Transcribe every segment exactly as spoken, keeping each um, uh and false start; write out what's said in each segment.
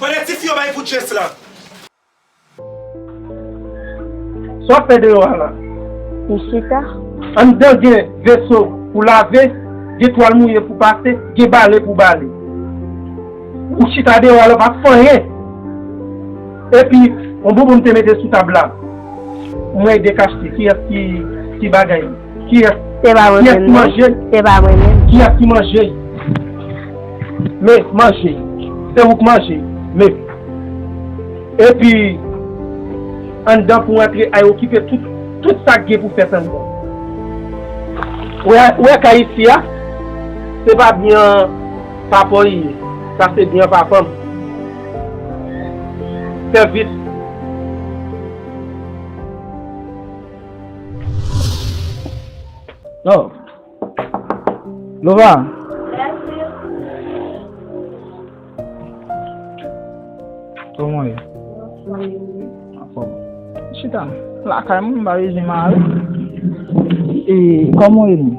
Kote tifi yo bay pou Jess la? Sa w ap fè deyò a la? M chita. Anndan gen veso pou lave, gen twal mouye pou pase, gen bale pou bale. Ou chita deyò a la, w pa fè anyen. Epi, yon bonbon m te mete sou tab la. Mwen dekachte. Kiyès ki, ki bagay li? Kiyès, kiyès ki manje l? Se pa mwen menm. Kiyès ki manje l? Men, manje l. Se ou k manje l. Men. Epi, anndan pou antre, ay okipe tout, tout sa k gen pou fèt anndan. Ou wè, ou wè kay isi a? Se pa byen papa w li ye. Sa se byen papa m. Fè vit. Oh. Lova. Kòman w ye? Anfòm. Chita. Lakay mwen, m pa bezwen mare. E, kòman w ye menm?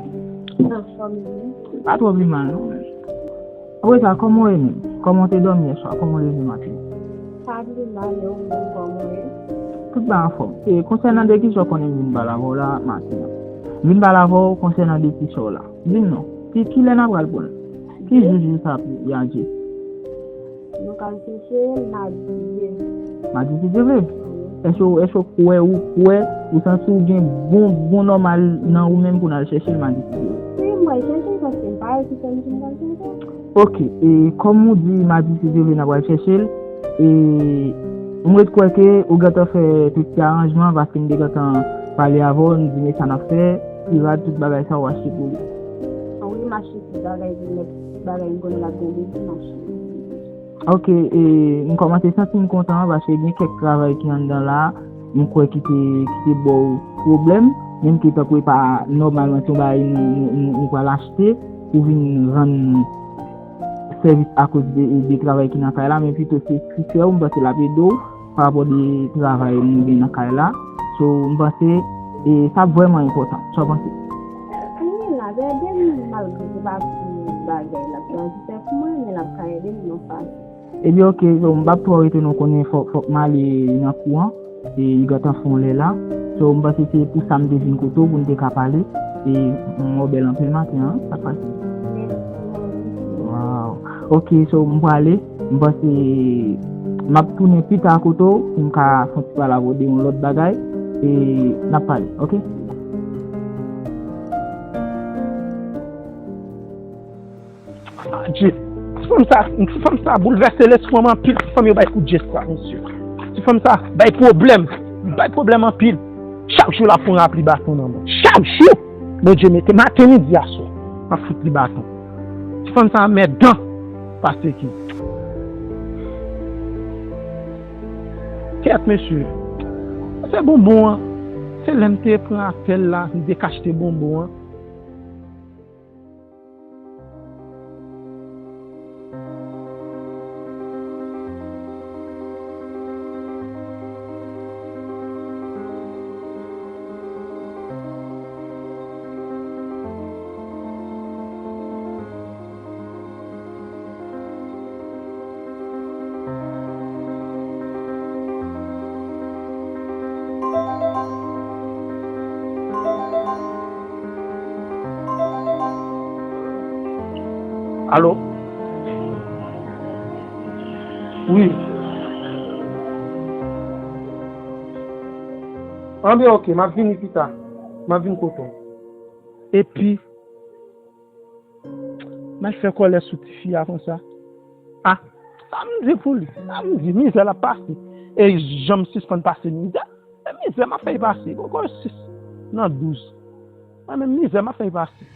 Anfòm, wi. Pa twò pi mal, non. Apre sa, kòman w ye menm? Kòman w te dòmi yè swa? Kòman w leve maten? Pa pi mal, e ou menm, kòman w ye? Tout bagay anfòm. E, konsènan de kisa w konnen m vin pale avè w la maten an? M vin pale avè w konsènan de ti sè w la. Di m non, ki, kilè n a pral pran l? Ki jou, jou sa ap rive? Nou pral chèche l madi si Dye vle. Madi si Dye vle? Èske, èske w kwè, ou kwè, ou santi w gen bon, bon nòmal nan ou menm pou n al chèche l madi si Dye vle? Wi, m pral chèche l paske m pa wè ki fè m di m pral chèche l. Ok, e kòm ou di madi si Dye vle n a pral chèche l, e m ret kwè ke ou gentan fè tout ti aranjman paske m te gentan pale avè w, m di men sa n ap fè, ti rad, tout bagay sa ou achte pou li. Wi, m achte tout bagay pou nèt, tout bagay m konnen l ap gen bezwen, m achte. Ok, e m kòmanse santi m kontan paske gen kèk travay ki anndan la, m kwè ki te, ki te ba w pwoblèm, menm ke tankou e pa nòmalman se yon bagay nou, nou, nou, nou pral achte pou vin rann sèvis akoz de, de travay ki nan kay la, men pito se ti sè w, m panse l ap ede w pa rapò de travay nou gen nan kay la. So, m panse, e, sa ap vrèman enpòtan. Sa w panse? Wi, l ap ede m, malgre se pa pou bagay l ap pral fè pou mwen, men l ap ka ede m yon fason. Ebyen, ok, so, m p ap twò rete non, konnen fòk, fòk m ale nan kou an. E li gentan fè yon lè la. So, m panse se pou sa m te vin kote w, pou n te ka pale. E m wè w bèl anpil maten an, sa k pase? Waw. Ok, so, m prale. M panse m ap tounen pita kote w, pou m ka fè yon ti pale avè w de yon lòt bagay. E n ap pale, ok? Adje, ti fanm sa, ti fanm sa boulvèse lespri m anpil. Ti fanm yo bay kout je sa, mesye. Ti fanm sa bay pwoblèm. Li bay pwoblèm anpil. Chak jou l ap pran rapli baton nan men. Chak jou! Bondye mete maten, midi, aswè. M ap fout li baton. Ti fanm sa mèdan pase ki. Kèt, mesye. Se bonbon an. Se lè m te pran apèl la, m te ka achte bonbon an. Alo? Wi. Anben, ok, m ap vini pita. M ap vin kote w. Epi, m al fè kòlè sou tifi a konsa. A, sa m di pou li? Sa m di? Mizè l ap pase. E jan m sispann pase mizè. E mizè m ap fè l pase. Poko sis nan douz. Mwen menm mizè m ap fè l pase.